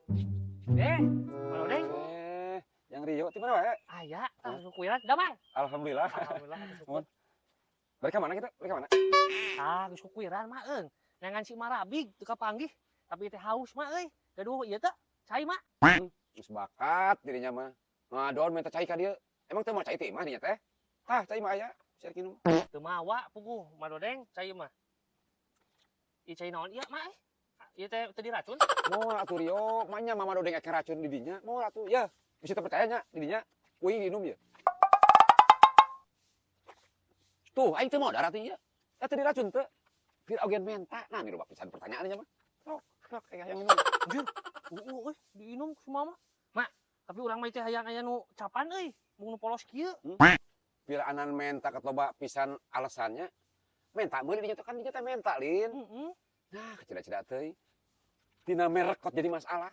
Eh, Mang Odeng. Eh, yang Rio di mana wae? Aya, tah kuiran, damang. Alhamdulillah. Alhamdulillah atuh, syukur. Balik ka mana kita? Balik ka mana? Ah, geus kuiran mah eung. Neangan si Marabig teu kapanggih, tapi teh haus mah euy. Gaduh ieu teh, cai mah. Geus bakat dirinya mah. Ngadon minta cai ka dieu. Emang teu mau cai teh mah dinya teh? Tah, cai mah aya. Sia minum. Teu mawa puguh Mang Odeng cai mah. Ieu cai naon ieu mah euy? Ieu teh teu diracun? Moal atuh, Rio, manya Mama Dodeng eke racun di dinya. Moal atuh, ya. Bisa terpercaya nya di dinya. Kuing diinum ya. Tuh, aing teu modar atuh ieu. Eta diracun teu? Pir ogen menta. Nah, ini loba pisan pertanyaannya mah. Sok, sok kayak yang minum. Anjir, euy diinum ku mama. Mak, tapi urang mah teh hayang aya nu capan euy, mung nu polos kieu. Pir anan menta loba pisan alasannya. Menta meuli dinya teh kan dinya teh menta, Lin. Heeh. Nah, keceda-ceda teuing. Tina merek kot jadi masalah.